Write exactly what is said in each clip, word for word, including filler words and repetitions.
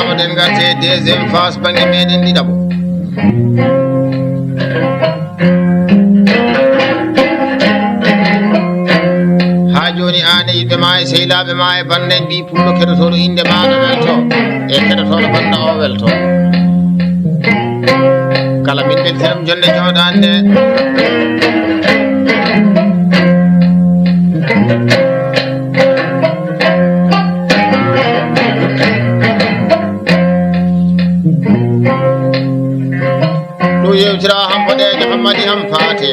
Oɗen ngarte deuxième phase bannge meɗen ɗiɗaɓo. Haa jooni aan e yiɗɓe maa e sehilaaɓe maa e bannde en ɓii pullo keɗotooɗo innde maa no welto e keɗotooɗo bannda o welto. Kala min mbeltiram jonde jooɗaande. Ɗum yewtira ham boɗeejo hammadi ham faate.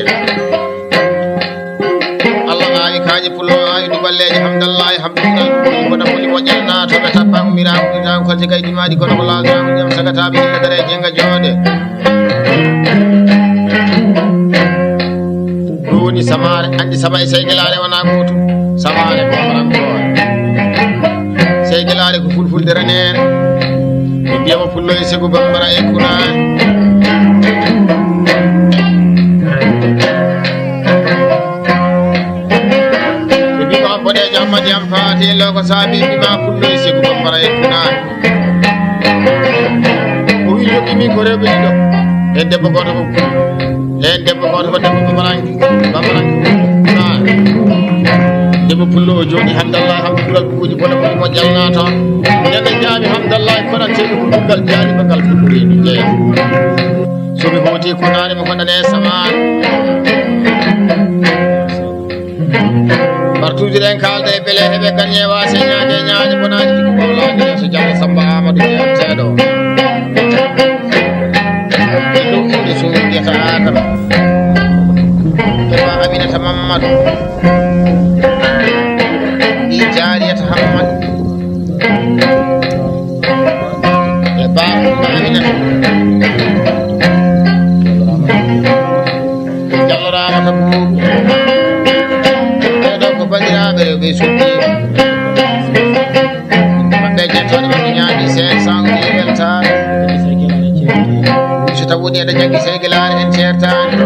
Allah aawi kaaƴe pullo aawi ɗuɓalleeje hamdallahi hamdulillah. Kono moni moƴƴal naatoɓe tappa umira umira ko kalti kay dimaji kono ko laal jam jam sagata ɓe illa dara e jenga joode. Ɗum woni samaare, anndi sama e seygelaare wonaa gootum. Samaare ko warankoore. Seygelaare ko fulfulde reneen. Ɓe mbiyama pullo e segu bambara e kunaani. Ɓe mbiyama boɗeejo amma ndiyam faati e loko saabi mbima pullo e segu bambara e kunaani. O wi jokkimi ko rewɓe ɗiɗo. Heen debbo gooto ko heen debbo gooto ko debbo bamaranke bamaranke. Debbo pullo o jooɗi hamdallah hamdulillah bukuji bone bone moƴƴal naata. Ñande jaami hamdallah kono teɗi ko duggal jaari bangal pullo reedu jeeya. Somi hooti konaare mo honɗane samaan. Partuuji ɗen kaalda e bele heɓe gañe waase ñaaje ñaaje bonaani jikku mawlaani yeeso Jallo Samba Amadou jeyanteeɗo. Ɗum ɓuri suuɗi taakar. Ɓe ba Aminata Mammadu. Ɗi jaariyata Hammadu. E ba Aminata. Jalloraama to buubu. Ɓeeɗo ko banndiraaɓe rewɓe suddiiɓe. Maɓɓe jettooɗo maɓɓe ñaami cinq cent mille weltaare. So taw woni eɗa janngi seygelaare en ceertaani.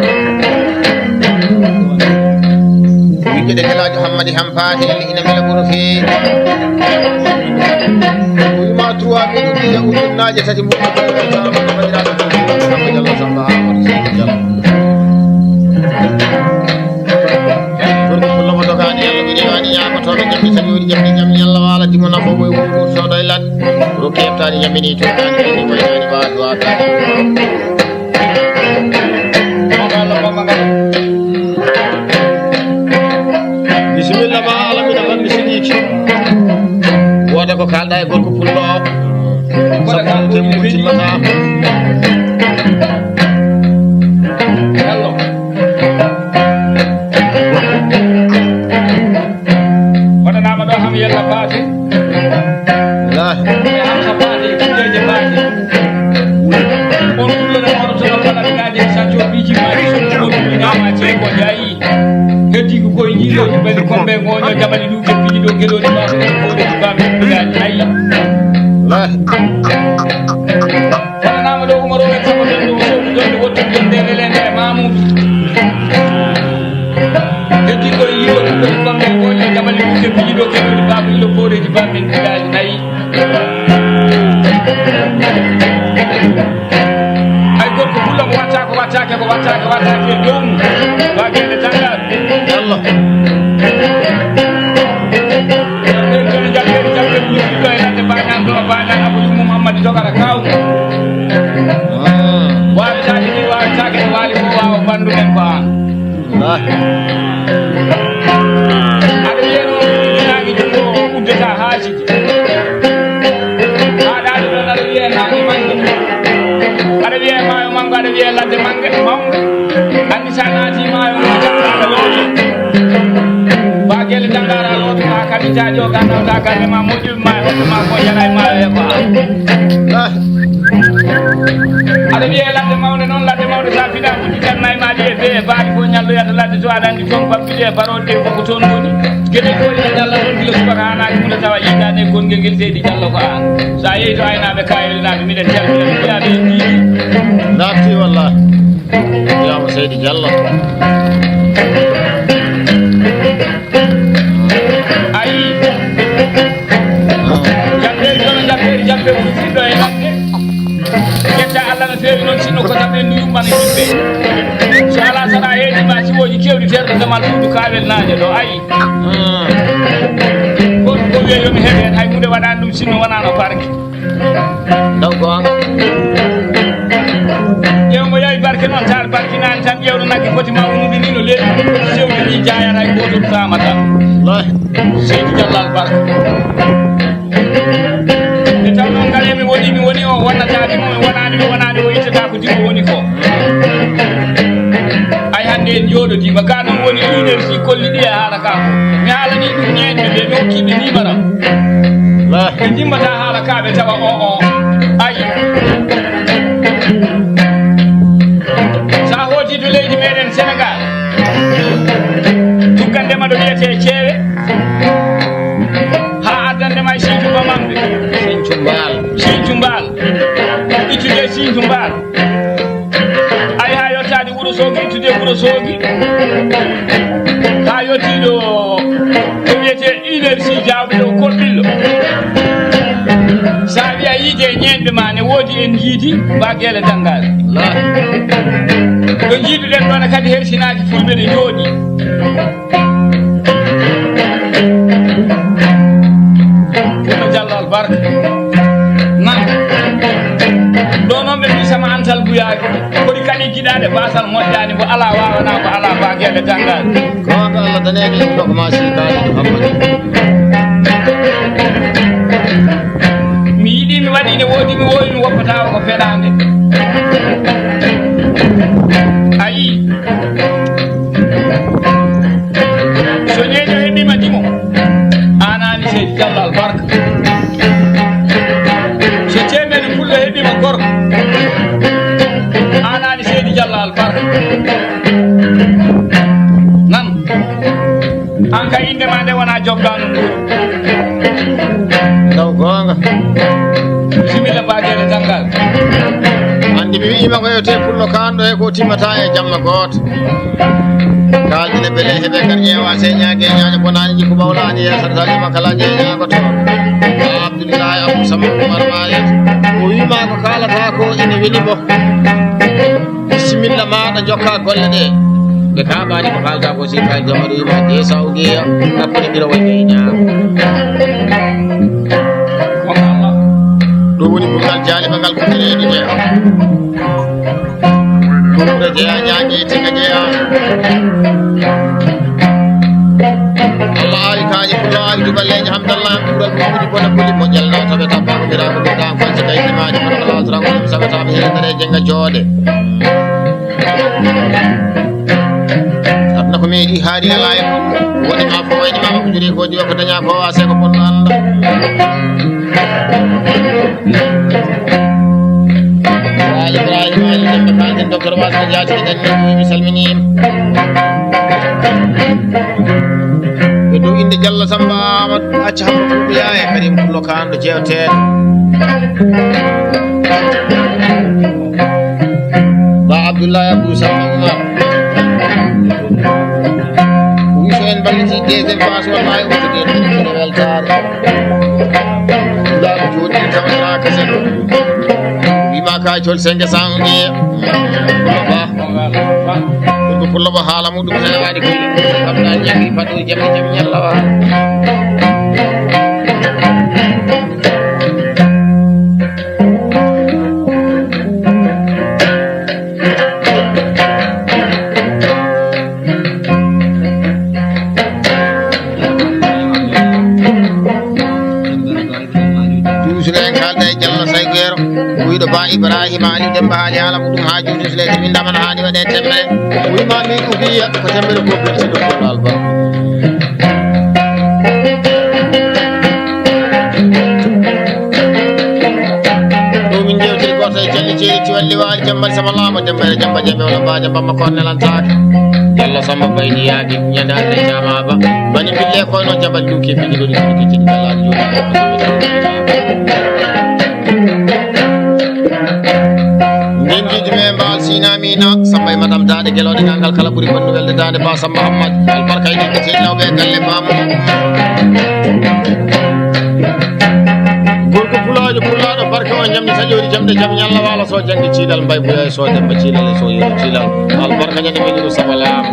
Yimɓe de Elaajo Hammadi Hampaate en ina mbela ɓuro feewi. O wima trois mille wiya ujunnaaje tati mbuɗɗo koye weltaare mo banndiraaɓe fof. Samba Jallo, Samba Amadou, Samba Jallo. Gorko pullo mo dogaani Yalla ɓe rewaani ñaagotooɓe jamɗi tan yoori jamɗi jam Yalla waala dimo nafo boy wuro wuro sodo e lat. Rokki heɓtaani ñamini cuɗaani waynaani waatu waataani. Bisimilla ma alamina man mi siɗiiki. Wooda ko kaalɗa e gorko pullo o. Sabu ko tembo timmata. Waɗanaama ɗo ham Yalla Paate. Wallaahi. E Hamsa Paate, e Kuudeeje Paate. On kulloɗo oɗo tono kala ɓe gaaji e sadio piiji maaji so ɗum woni ñaama ceeko jaayi. Heddi ko koye jiiɗooji bali kombe ngoño jabali ɗum ke piiji ɗo geɗoɗi ma ko ɗum ko ɗum ba min piɗaani ayi. Wallaahi. Waɗanaama ɗo Umaro e Samba Bello o sowtu jonde wottu jonde relende e Mamoudou. Heddi koye yiɗo ɗum koye famɓe goño jabali ɗum ke piiji ɗo keɗoɗi baaba ilo kooreji ba min piɗaali nayi. Ay gorko fulla mo watta ko wattake ko wattake wattake e dow mum. Ba gelle tangal. Allah. Jalɓe, jalɓe, jalɓe, ɓe ɓuri ɗo e ladde Bañal ɗo, Bañal Abou Yummum Hammadi Dogara Kaw. Ah. Waawetaake ni, waawetaake ni, waali ko waawa banndum en ko aan. Ah. Aɗa wiyee noon, naange junngo o uddata haasidi. Haa ɗaani ɗoon aɗa wiyee naange mannge. Aɗa wiyee maayo manngo, aɗa wiyee ladde mannge, mawɗo. Anndi so a naatii maayo ngo, janngo aɗa looto. Ba gelle janngaara looto, haa kaɓitaaji o, ga nawta galle ma, moƴƴuɓe ma, e hoɗɓe ma, ko yalaa e maayo he ko a. Ah. Aɗa wiyee ladde mawnde noon, ladde mawnde, so a fiɗaa, ɓutti tan nayi ma ɗi e bee e baaɗi fof ñalloyata ladde, so aɗa anndi toon pampiɗi e barooɗe ɗe fof ko toon ngoni. Geɗe gooƴe ɗe Allah ɗon gila subaka haa naati mum tawa yiidaani e konngel ngel seydi Jallo ko aan. So a yehi to aynaaɓe kaayolinaaɓe, miɗen calmina ɓe, mbiyaa ɓe en njiidi. Naatti wallaahi. Wiyaama seydi Jallo. Ayi. Jambeeri kono jambeeri jambe Ɗo e ladde. Ƴetta Allah no feewi noon, sinno ko tan en nduyum bana yimɓe. So alaa tan a heeɗi ma siwooji keewɗi terɗo damal suudu kaawel naajo ɗo, ayi. Ko, ko wiya yo mi heɓ heen, hay huunde waɗaani ɗum sinno wonaa no barke. Ɗaw goonga. Ƴeew mo yawi barke noon, taal barkinaani tan, ƴeewno nagge foti ma unude ni no leeɗi, foti sewde ni jaayat, hay gooto rutaama tan. Wallaahi. Seydi Jallal Barka. Nde tawnoo ngal emi woni, mi woni o, wonnataake mo, mi wonaani, mi wonaani o, ittata ko dimo woni ko. Ay, hannde en njooɗodiima, gaa noon woni leader si kolli ɗi e haala kaa ko. Mi haalanii ɗum ñeeñɓe ɓe, mi hokkii ɓe niimaram. Ɓe ndimmata haala kaa ɓe tawa o, o. Ay. So a hooti to leydi meɗen Senegal, tuggande ma ɗo wiyetee Ceewe, haa addande ma e Sinthiou Bamambé. Sinthiou Mbaal. Sinthiou Mbaal. Ittude Sinthiou Mbaal. Ay, haa yottaade Wuro Soogi, ittude Wuro Soogi. Haa yottii ɗo, ɗo wiyetee Université Diawɓe ɗo Koɓɓillo. So a wiya yiide e ñeeñɓe ma ne woodi en njiidi Ba Geele Danngaari. Wallaahi. Ɗo njiiduɗen ɗo ne kadi hersinaaki fulɓe ne njooɗii. Kono Jallo Albarka. Nan. Ɗo noon ɓe mbii sama antal buyaaki. Kodi kadi jiɗaade baasal moƴƴaani mbo alaa waawanaa ko alaa Ba Geele Danngaari. Ko wonto Allah daneede en ɗo ko ma si kaali ɗum hammani. Mi yiɗi mi waɗi ne woodi mi wowi mi woppataa ko fenaande. A yii. So ñeeño heɓiima dimo, aanani Seydi Jallo Albarka. So teemeɗe pullo heɓiima gorko, aanani Seydi Jallo Albarka. Nan, an ka innde ma nde wona joggaano nguuru. Taw goonga. Bisimilla Ba Geele Danngaari. Anndi mi wi'ima ko yewte pullo kanɗo e ko timmata e jamma gooto. Kaaldine bele heɓe kar ƴeewa se ñaage ñaaña bonaani jikku ɓawlaani yeesata jama kala jeeñaago to. Abdullahi Abou Samad Oumar Mayet. O wi'ma ko kaalata ko ina weli mo. Bisimilla maaɗa, jokka golle ɗe. Ɓe kaaɓaani ko haalta ko si kaali jamanu ima de Saoudiya, hakkunde ɓiro wonde e ñaama. Ɗum woni ɓurgal jaaliba ngal ko reedude. Ɓurɗo jeya ñaaƴi tigga jeya. Allah awi kaaƴe pullo awi duballeeje hamdallah ɓural ɓuuɗi bona buli moƴƴal nawtaɓe tabbako biraɓe ɓurɗa fanci kay limaji kono ko lawtoranko ɗum saɓataɓe heɗere jenga jooɗe. Aduna ko meeɗi haari alaa e mum. Woni ma fof wayde ma ko juri ko diwa ko daña ko wase ko bonno anda. Ibrahima Ali Demba Kandin, Docteur Wasa Diagne, en nanii, mi salminiima. Ko dow innde Jallo Samba Amadou Acca Hamma Kuuɓiya e Karim Pullo Kaanɗo jeewteeɗo. Ba Abdoulaye Abdou Samba Oumar. Wi so en mballiti deuxième phase, wallahi, o jogii ɗum ko weltaare. Ndaa ko jooɗi tawata kasen. Wima ka col cinq cent o ƴeeya. Ba. Ɗum ko pullo mo haala muɗum hene waɗi ko. Kam na ñami paɗo jami jami ñalla wa. Duusre en kaalda e Jallo Saygeero, wiyɗo Ba Ibrahima Ali Demba haali haala muɗum haa juuti sile to min ndamana haani waɗe temmere. Wima min ukiya ko temmere ko ɓurti ɗo ko alba. Ɗo min jewtiri goto e jalli ceeri cuwal liwaali jambal sama laama jambere jamba jambe wala mbaja bamma kon nelantaake. Jallo Samba Baydi yaaki ñande hande caama ba. Bani bille koy no jabal duke fini ɗo ni ko kecci balla jooɗi. Min jiidi me mbaal sina mina Samba e madam daande gelooɗe ngal kala ɓuri bonde welde daande ba Samba Hammadi. Albarka e ɗiɗɗo sey lawɓe e galle baamu. Gorko pulaajo pulaaɗo Ko on jamdi saƴoori jamde jam ñalla waalo so jangde ciilal mbay buya e so demba ciilal e so yeru ciilal. Albarka ñande men yuru sabalaam.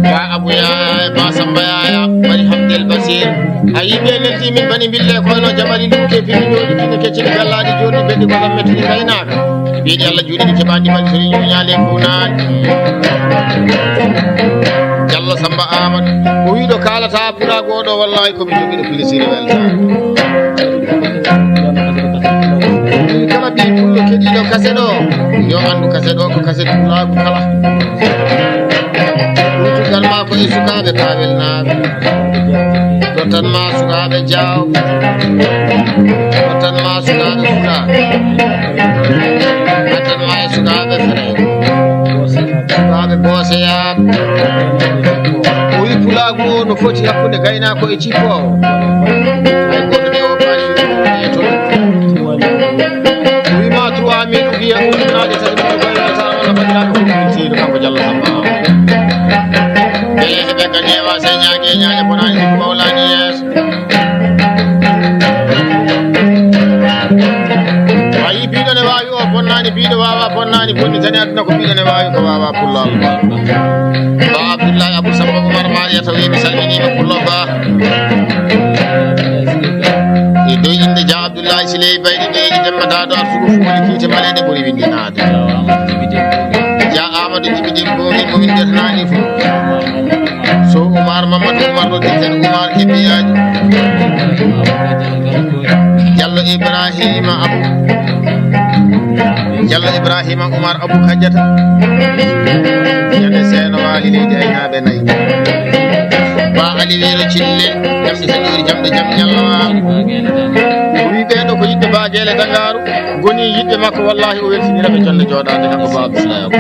Ba Abu Yaya, ba Samba Yaya, bari Hamdel Basir. A yiɓe nelti min bani bille koyno jamali luke fini ñoɗi kine keccini gallaɗi joni beddi ko tan mettini kaynaaka. Mbiɗi Allah juuɗe ɗi keɓaɗi mbaɗi so yiɗi ñaale kunaɗi. Jallo Samba Amadou. O wiɗo kalata pulaagu o ɗo wallahi ko mi jogiɗo pilisiri welta. Kala ɓi pullo keɗiɗo kase ɗo, yo anndu kase ɗo ko kase pulaagu kala. Ɗum tugal ma ko e sukaaɓe Kawel naaɓe. Ɗo tan ma sukaaɓe Jaaw. Ɗo tan ma sukaaɓe Fuɗa. Ɗo tan ma e sukaaɓe Fere. Sukaaɓe Booseyaaɓe. O wi pulaagu o no foti hakkunde gaynaako e cippoowo. Hay gooto de o paasi e to. O wi ma trois mille wiya ɗum naade tati mille goyno tan wala banndiraaɓe fof min tiiɗo kanko Jallo Samba. Ɓe heɓe ka ƴeewa se ñaage ñaage bonaani ɗum mawlaani yeeso. A yii biiɗo ne waawi o bonnaani biiɗo waawa bonnaani bonni tani aduna ko biiɗo ne waawi ko waawa pullo Alba. Ba Abdullahi Abu Samba Umar Mariya tawi mi salminiima pullo ba. E dow innde Dia Abdullahi Siley Baydi ɓeydi Demba Daado Arsugo Fuwoli Kiite Maleeɗe ɓuri winndinaade. Dia Amadou Jibi Dembo min mo winndetanaani fof. So Umar Mamadou Umar no ditten Umar Kebiyaaji. Jallo Ibrahima Abu. Jallo Ibrahima Umar Abu Kajata. Ñande seeno waali leydi aynaaɓe nayi. Ba Ali Wiro Cille. Jamɗi sañoori jamɗe jam ñalla. O wi ɓeeɗo ko yiɗɓe Ba Geele Dangaaru. Goni yiɗɓe makko, wallahi, o weltinira ɓe jonde jooɗaande kanko Ba Abdullahi Abu.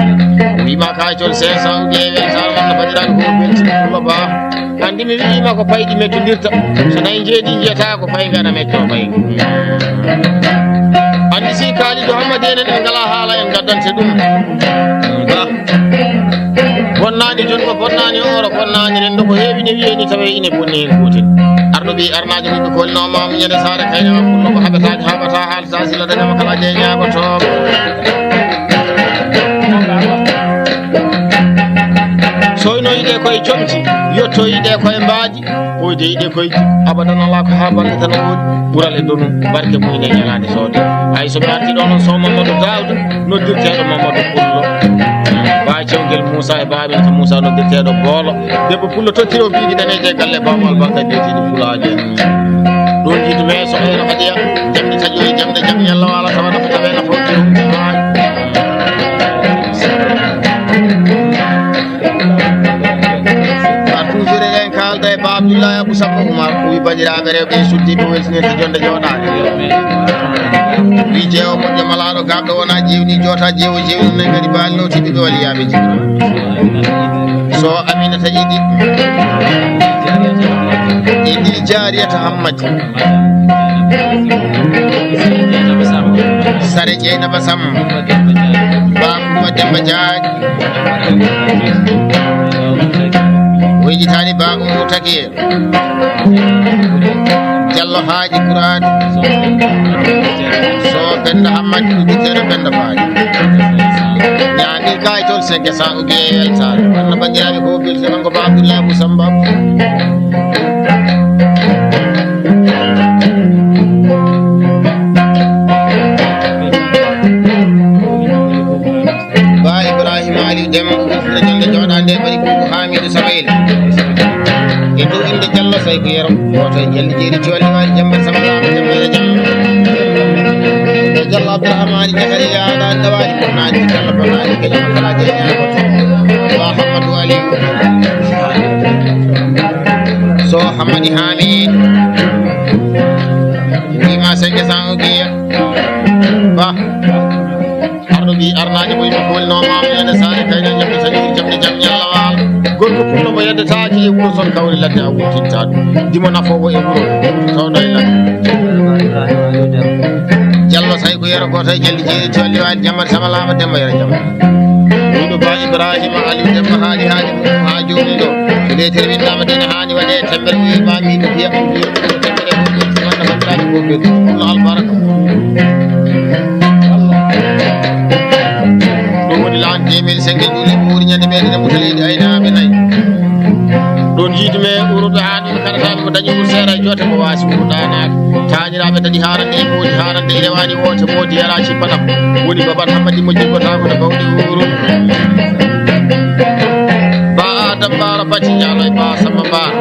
O wima kayitol cinq cent ou bien weltaare wonno banndiraaɓe ko weltini Pullo Ba. Anndi mi wi'ima ko payɗi mettondirta. So nayi njeeɗi njiyata ko payga na metto payga. Anndi si Kalidou Hammadi en en ngala haala en gaddante ɗum. Ba. Bonnaani junngo, bonnaani hooro, bonnaani renndo, ko heewi ne wiyee ni tawee ine bonni heen gootel. Arɗo ɓii arnaajo ɓiɓɓe koolnoo maamu ñande saare kaynama Pullo ko haɓetaaki haɓata haalta sila dañama kala jeeñaago toon. Soynoyde koye comci, yottoyde koye mbaadi. Ɓooyde yiɗe koyki, abadan alaa ko haa bannge tan o woodi. Ɓural e donu, barke mum ine ñalaande soode. Hay so mi arti ɗo noon Sow Mamadou Daawda, noddirteeɗo Mamadou Pullo. Ba Cewgel Moussa e Ba Aminata Moussa, noddirteeɗo Boolo. Debbo Pullo tottiri o biigi daneeje e galle Baba Albarka, biyeteeɗo Pulaajo en. Ɗoon jiitu me so ɓeyno kadi ya, jamɗi taƴoyi jamɗe jam, yalla waala tawa nafa tawa nafa o tiro. Ba toujours eɗen kaalda e Ba Abdoulaye Abou Samba Oumar, o wi banndiraaɓe rewɓe e suddiiɓe weltinirta jonde jooɗaade. Wi jeewo moƴƴo malaaɗo gaaɗɗo wona jeewni joota jeewo jeewni nayi kadi baali lowti ɓiɓɓe waliyaaɓe jiɗi. So Aminata Idi. Idi Jariyata Hammadi. Sare Jeynaba Sam. Ba Kumba Demba Jaañ. Wejitaani Ba Umu Takiye. Jallo Haaji Kuraani. So Penda Hammadi, udditeeɗo Penda Faaji. Ñaami kayitol cinq cent ou bien weltaare. Wonno banndiraaɓe ko belti tan ko Ba Abdoulaye Abou Samba. Ba Ibrahima Aliou Demba, ɓurtuɗo jonde jooɗaande e ɓari Buubu Hamidou Samayel. E dow innde Jallo Sayko Yero, gooto e Jalli Jeeri Coolli Waali Jamma Sama Laama Jamma e Jamma. E Jallo Abdourahmane Jakariya, ɗan ɗawaali bonnaani, Jallo bonnaani, kañum kala jeeyaa ko to. Ba Hammadou Aliou. So Hammadi Hamidou. Wima cinq cent ou bien. Ba. Arɗo ɓii arnaajo mo yimɓe koolnoo maama yande saare kayna jamɗe taƴi jamɗe jam ñalla waala. Gorko Pullo mo yeddetaaki e wuro son kawri ladde a wurtitta ɗum. Dimo nafoowo e wuro tawɗo e ladde. Jallo Sayko Yero gooto e Jalli Jeeri Colli Waali Jammat Sama Laama Demba Yero Jammat. Ɗum ɗo Ba Ibrahima Aliou Demba haali haali ɗum haa jooni ɗo. Leetere windaama dene haani waɗee temmbere wiyi ma min mbiya ɗum wiya ɗum ko temmbere ko ɗum wonno banndiraaɓe. Albarka. Ɗum woni lan deux mille cinq, en juuli ɓuuri ñande meɗen e Mauritanie leydi aynaaɓe nayi. Ɗon jiidi me uruɓe haa ɗum kaɗata ɓe ko dañi wuro seeɗa e joote mo waasi wuro ɗaanaaka. Taaniraaɓe daɗi haarande e moodi haarande e rewaani woote moodi yara cippa ɗam. Woni baban hammadi mo jibbotaako no bawɗi wuro. Ba Adam Baara Bati Ñaalo e Ba Samba Baara.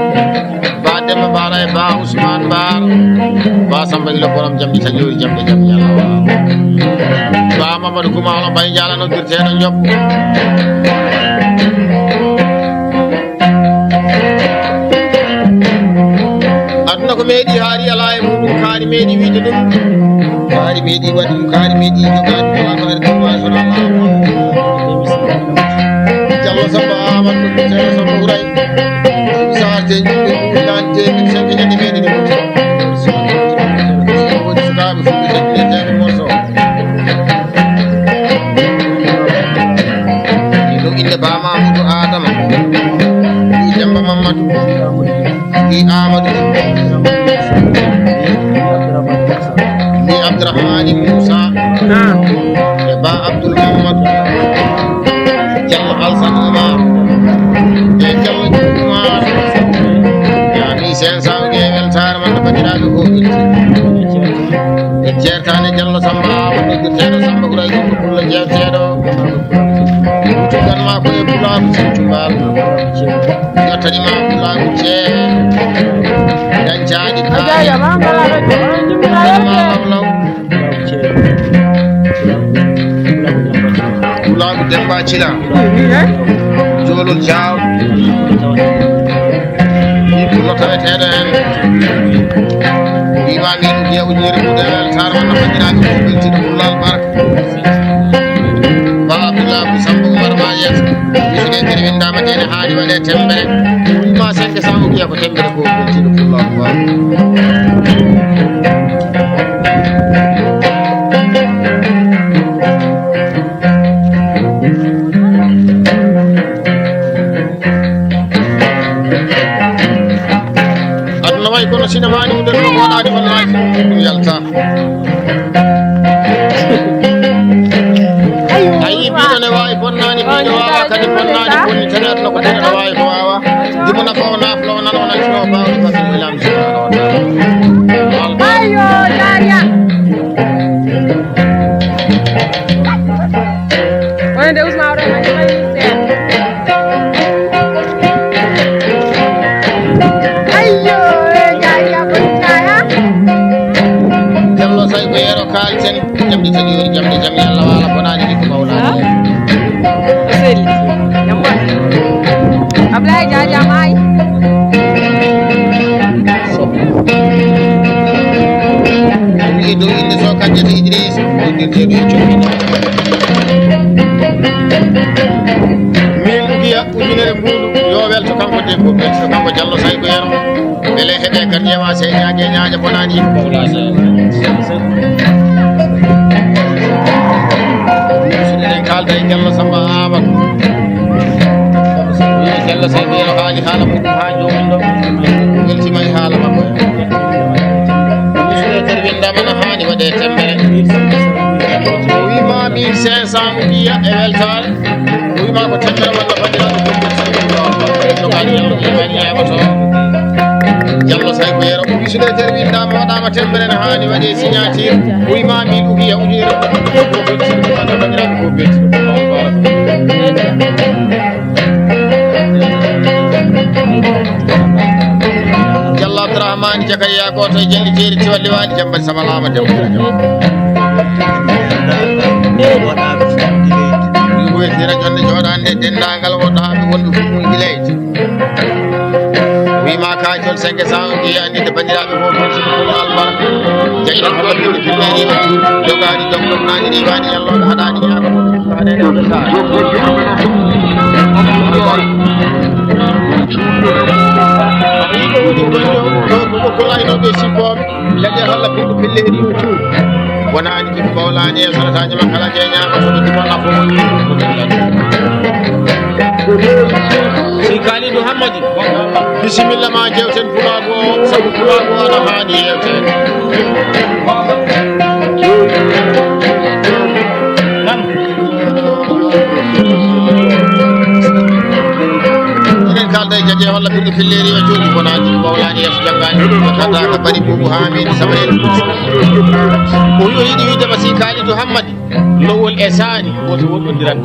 Ba Demba Baara e Ba Ousmane Baara. Ba Samba ilo borom jamɗi taƴoori jamɗe jam yalla waaw. Ba Mamadou Guma hono Bay Jaala noddirteeɗo Job. Aduna ko meeɗi haari alaa e muɗum kaari meeɗi wiide ɗum. Kaari meeɗi waɗi ɗum kaari meeɗi jogaade ko laataade ɗum waasonaa laamu. Jallo Samba Amadou Samba Samba Huray. Saarte yimɓe ɗum laante min sami ñande meeɗi ɗum. Woni sukaaɓe fulɓe teddinirteeɓe morso. Ɗum innde Ba Mamadou Adama. Ɗi Demba Mamadou. Ɗi Amadou. Ɗi Abdourahmane Moussa. E Ba Abdoul Mamadou. Jallo Alsan Oumar. E Jallo Oumar. Yaami sen sawge weltaare mon no banndiraaɓe ko en ceertaani Jallo Samba wonno jirteeɗo Samba Huray Gombo Pullo jeewteeɗo. Tugan ma ko e Pulaagu Sinthiou Mbaal. Yottani ma Pulaagu Cee. Dañcaani taani. Dañcaani ma Pulaagu. Pulaagu Demba Cila. Joolol Jaaw. Ɗi pullo taweteeɗo heen. Ɗimaami ɗum jeya ujunere kuuɗe weltaare wonno banndiraaɓe fof beltiiɗo pullo albarka. Ba Abdoullah Abdou Samba Oumar Mayes. Wisnde kadi winndaama nde ne haani waɗe temmbere. Ɗum ma sende sa o wiya ko temmbere ko beltiiɗo pullo albarka. Aduna wayi kono sinamaani wonde no woɗaani wallahi ɗum yalta. Ayi biɗo ne waawi bonnaani biɗo waawa kadi bonnaani bonni tene aduna ko tene no waawi ko waawa. Dimo nafa o naflo o nan o nan fino bawɗi baɗi ilam. Ayo, Daria. Wonande Ousmane Abdoul Aziz Mbaye seeɗa. Ayyo, e Yaya Boy Kaya. Jallo say ko yeero kaalten. Jamɗi taƴoori jamɗe jam yalla wala bonaani ni ko mawlaade. Seli. Jam woni. Ablaye Jaja maayi. Wi'i dow innde so Kajjata Idrissa, noddirteeɗo e Joomi. Min Ugiya, ujunere mbuuɗu, yo welto kanko debbo, welto kanko Jallo Sayko Yero. Mbele heɓe kan ƴeewa sey ñaaƴe ñaaƴa bonaani yimɓe mawlaade. Eɗen kaalda e Jallo Samba Amadou. Jallo Samba Yero haali haala muɗum haa joomin ɗo. Weltima e haala makko. Miɗo kadi winndama no haani waɗe temmbere. O wiima mille cinq cent mbiya e weltaare. O wiima ko temmbere walla banndiraaɓe. Jallo Sayko Yero. Wisude ter winndama waɗama temmbere no haani waɗe signature. O wiima mille ukiya ujunere. Banndiraaɓe ko belti. Jallo Abdourahmane Jakariya Goto e Jalli Jeeri Tiwal Liwaali Jambal Sabalama Demba. Ɗum wetira jonde jooɗande denndaangal wonɓe wonɓe fof mum gileyde. Wima ka jol cinq cent on jeeyi annde banndiraaɓe fof fof siko fof albarka. Jeyɗo ko ɓe ɗum filmeri jogaani dom dom naani ni waani yallo haɗaani yaako. Ɗo ko ɓokkol aynooɓe sippooɓe, dañe holla pinɗo pelleeri o cuuɗi. Wonaani ko bawlaani e sonataaji makko, kala jeñaama ko ɗum ɗum fof. Si Kalidou Hammadi, bisimilla ma, jewten pulaagu o, sabu pulaagu o ana haani yewteede. Eɗen kaalda e jaje walla ɓurɗo filleeri o jooɗi bonaani, mawlaani yeeso janngaani, kata ka bari buubu haa miin sama en. O wi o yiɗi wiide ma si Kalidou Hammadi. Lowol e saani woto woɗɗondiran.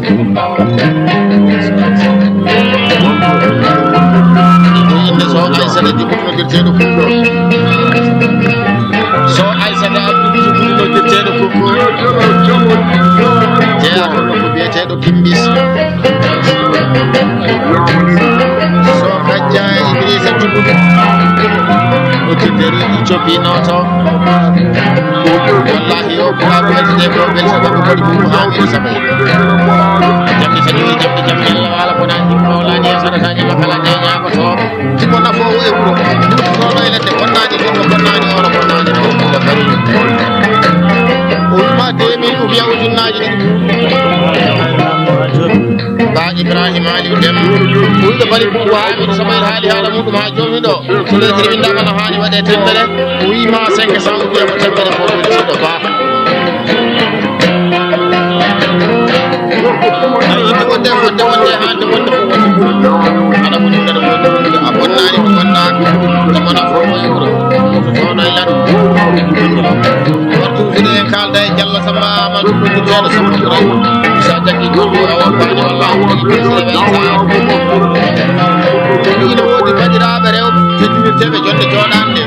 Inde so Aysata Djibril noddirteeɗo Kunko. So Aysata Abdou Djibril noddirteeɗo Kunko. Jeyaa ko nokku biyeteeɗo Kimbis. So Hajja Idrissa Djibril noddirteeɗo Ethiopie nooto. Wallahi o pulaar ko weltete ko weltata ko kadi ko Aamadu Samba. Jamɗe kadi o jamɗe jamɗe Allah wala ko nani mawlani e sadataji makala de ñaagoto. Ko nafoowo e wuro. Ɗoɗo e ledde bonnaani ɗum ko bonnaani oro bonnaani ɗum ko bari. O wima deux mille ou bien ujunnaaji ɗiɗi. Ba Ibrahima Aliou Dem. Ɓurɗo bari ko Aamadu Samba haali haala muɗum haa jooni ɗo. So leydi winndama no haani waɗe temedere, o wiima cinq cents, o wiya ko temedere fof weltiiɗo ba. Ayi, yimɓe wonde, wonde, wonde, hande wonde fof wonde ɓuri. Aɗa woni, aɗa woni, a bonnaani ko bonnaaka, ko bona fof e wuro. Ko fewndo e lan. Wattu usude en kaalda e Jalla Samba Amadou Kounde Jeeɗo Samba Ibrahima. Sa jaggi goɗɗo a woppaani walla a jaggi goɗɗo a woppaani. Ina woodi bandiraɓe rewɓe teddinirteɓe jonde jooɗande.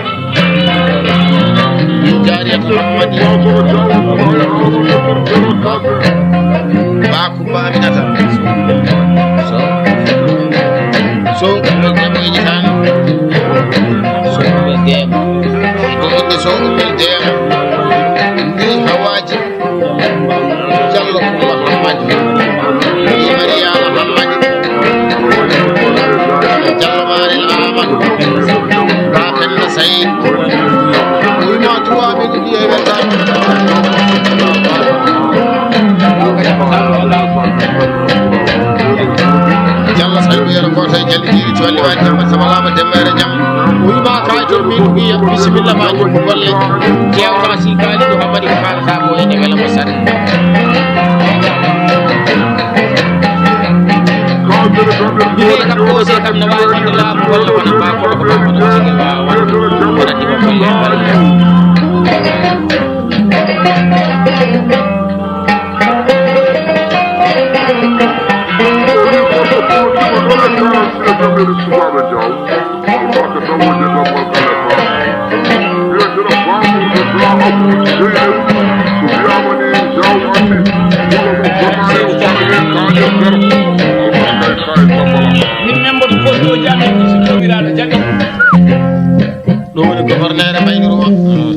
Min jaariyat Muhammadi. Ba Kumba Aminata. So. So, ɓe deema. Ko inde so, ɓe deema. Ndi hawaaji. Jallo Kumba Hammadi. Ndi Mariyaama Hammadi. Jallo Maarel Aamadu. Ba Penda Sayid. Ɗum ma trois mille mbiye weltaama. Jalla Saydu yero gooto e jallidiiɗi to walli waade Hammadi Samba Laama Demba e Rajam. O wiima kaay to min mbiya bisimilla ma jokku golle. Kewta si kaali ɗo Hammadi ko kaalata ko ene wela mo sat. Mbiɗe kam ɗo se kam no waawi wonde laamu walla wona ba koɗo ko ba koɗo sigi waawa wonde wonande mo golle. Min men mboɗo koɗɗo jami si jomiraɗo jami. Ɗum woni goforneere Maynuru o.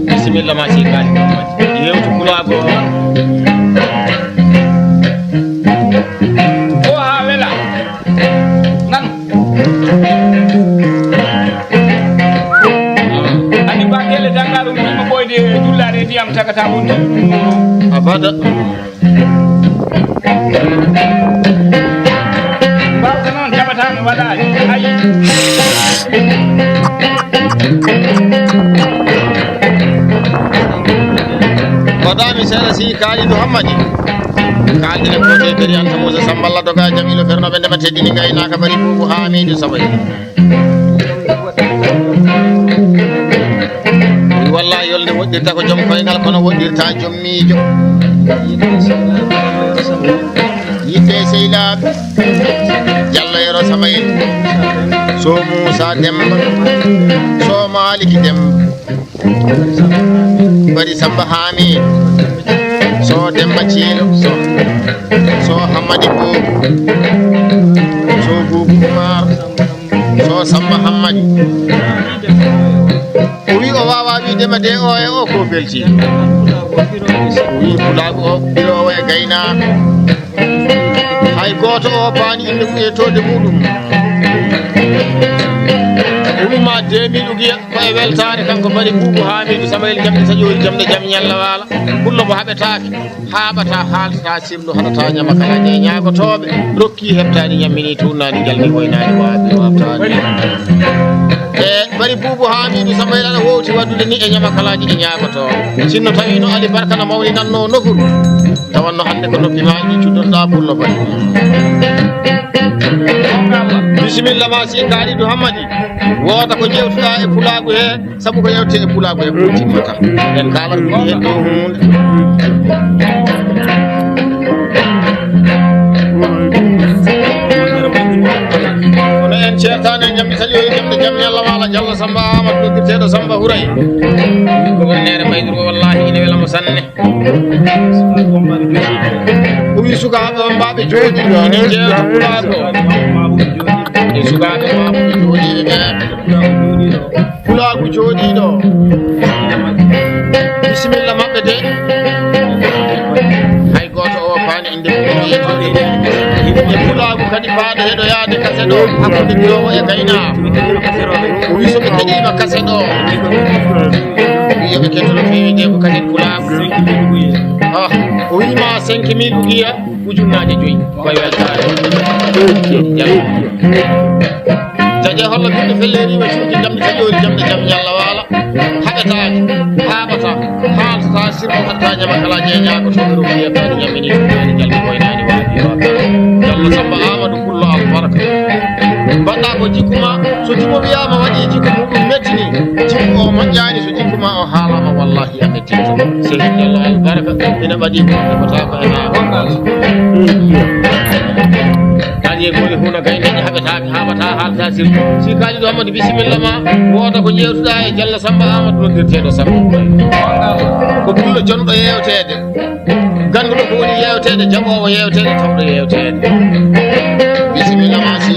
Bisimilla ma si kaali. Yewtu pulaagu o. Ko haa wela. Nanu. Ani ba gelle dangaru mi mo boyde jullaade ndiyam tagata on. Abada. Mbawta noon jaɓata mi waɗaani. Ayi. Mbaɗaami seeɗa si Kaalidu Hammadi. Kaalden e gooto e Beri Anta Muusa Samba Laddo ga Jamiilo Ferno ɓe ndema teddini ngaynaaka bari buubu Haamiidu Sabay. Walla yolde woɗɗirta ko joom koyngal kono woɗɗirta joom miijo. Yitte sehlaaɓe. Jallo Yero Samayel. So Muusa Demba. So Maaliki Demba. Bari Samba Haami. So Demba Ciilo. So, so Hammadi Buubu. So Buubu Umar. So Samba Hammadi. O wi o wawa wiide ma de o e o ko belti. O wi pulaagu o ɓirowo e gaynaako. Hay gooto o paani inde mum e toode muɗum. O wima deux mille ugiya ko e weltaare kanko bari buubu Haamidu Samayel jamɗe saƴoori jamɗe jam ñalla waala. Pullo mo haɓetaake, haaɓata, haaltata sirlu, haɗata ñamakalaaji e ñaagotooɓe. Rokki heɓtaani ñammini tuunnaani jalni woynaani waabi waabtaani. E bari buubu Haamidu Samayel aɗa wowti waɗude ni e ñamakalaaji e ñaagotooɓe. Sinno tawiino Ali Barka no mawninannoo nofuru. Tawanno hannde ko noppi maa ɗi cuddotoɗaa pullo bari. Bisimilla ma si Kaalidu Hammadi. Wooda ko ƴeewtuɗaa e pulaagu he, sabu ko ƴeewte e pulaagu he ko timmata. En kaalat ɗum heen ɗo huunde. Kono en ceertaani e ñamde taƴoyi ñamde jam ñalla waala Jallo Samba Amadou nodditeeɗo Samba Huray. Ko won neere mbaydur ko wallahi ina wela mo sanne. O wi sukaaɓe on mbaaɓe jooɗi ene jeewta pulaagu. E sukaaɓe maɓɓe jooɗiiɓe ɓe. Pulaagu jooɗiiɗo. Bisimilla maɓɓe de. Hay gooto o woppaani innde mum. E pulaagu kadi faaɗo heɗoyaade kase ɗo hakkunde biyowo e gayna. O wi so ɓe keɗiima kase ɗo. Wi yo ɓe ketto no feewi de ko kadi pulaagu. Ah, o wima cinq mille ugiya. Ujunnaaje joyi koye weltaare. Jaje holla ɓiɗɗo felleeriima cuuɗi jamɗe taƴoori jamɗe jam ñalla waala. Haɗataake, haaɓata, haaltata sirru haɗata ñama kala jeeñaago to ɗo wiyataani ñamini ɗaani jalɓe koynaani waawi waawi. Jallo Samba Amadou Pullo Albarka. Mbaɗɗa ko jikku ma, so jikku wiyaama waɗi jikku muɗum mettini, jikku o moƴƴaani, so jikku ma o haalaama wallahi a mettinto. Seydi Jallo Albarka ina ɓadii ko ɓe kota ko e haa on. Kadi e gori huna gay neɗɗo haɓata, haɓata haalta sirri. Si Kalidu Amadou bisimilla ma, wooda ko ƴeewtuɗa e Jallo Samba Amadou noddirteeɗo Samba. Ko pullo jonɗo yeewteede. Ganduɗo ko woni yeewteede, jaɓoowo yeewteede, tawɗo yeewteede. Bisimilla ma si.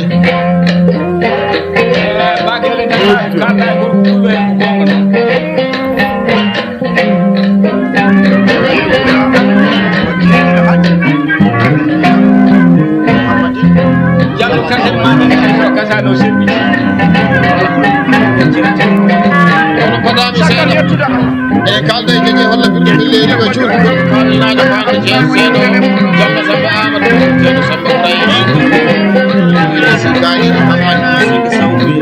Bakille kalda e gorko pullo en ko gonga. Jallo kasen ma nani ko kasano sirbi. Kono fadami seeɗa. E kalda e jege walla ɓiɗɗo ɓilleeri ko cuuɗi. Kalnaajo faande jeeɗo seeɗo. Jalla Samba Amadou jeeɗo Samba Ibrahima. Sikaani Amani. Sawbi.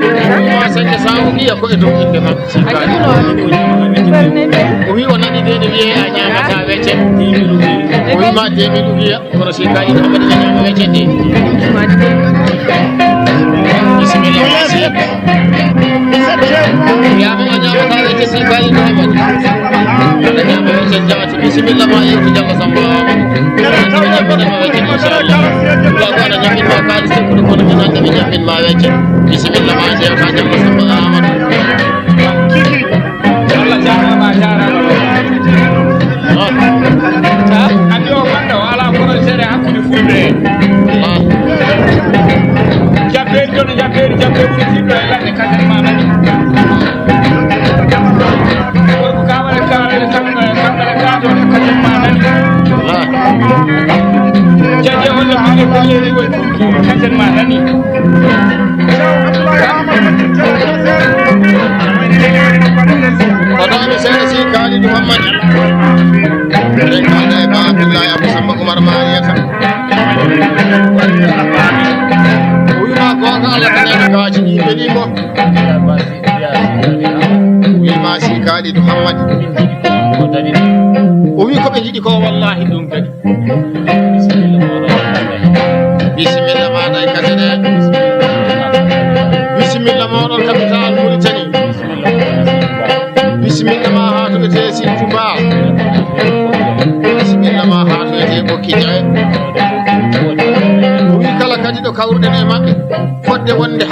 Sawbi ko e dow innde makko. O wi o nani de ne wiye a ñamata wecce. O wi ma deux mille wiya kono si kaji ko mbaɗi ñama wecce de. Bisimilla ma si. Yama a ñamata wecce si kaji ko mbaɗi. A ñama wecce jawati bisimilla ma yewti Jalla Samba. Ñama wecce inchallah. Ko ana ñamin ma kaji sekkude kono mi nande mi ñamin ma wecce. Bisimilla ma jewta Jalla Samba Amadou. Allah jaaraama, a jaaraama. Anndi o bannda o alaa kono seeɗa hakkunde fulɓe. Jabbeeri jono jabbeeri jabbeeri ɓuri tiɗɗo e ladde kasen ma nani. Gorko kaɓale kaɓale kaɓale kaɓale kato kasen ma nani. Jaje holla mine ko leeri koye kasen ma nani. Fadami seeɗa si Kalidu Hammadi. Eɗen kalda e Ba Abdullahi Abou Samba Oumar Mariata. O wima gonga Allah kanen kaji ɗi ɓeɗi ko. Wima si Kalidu Hammadi. O wi ko ɓe jiɗi ko wallahi ɗum kadi. Bisimilla ma ɗay kadi ɗe. Bisimilla moɗon capital Mauritanie. Bisimilla ma ha to ete sirtu ba. Bisimilla ma ha to ete ɓokki jawe. O wi kala kadi ɗo kawruɗen e maɓɓe fodde wonde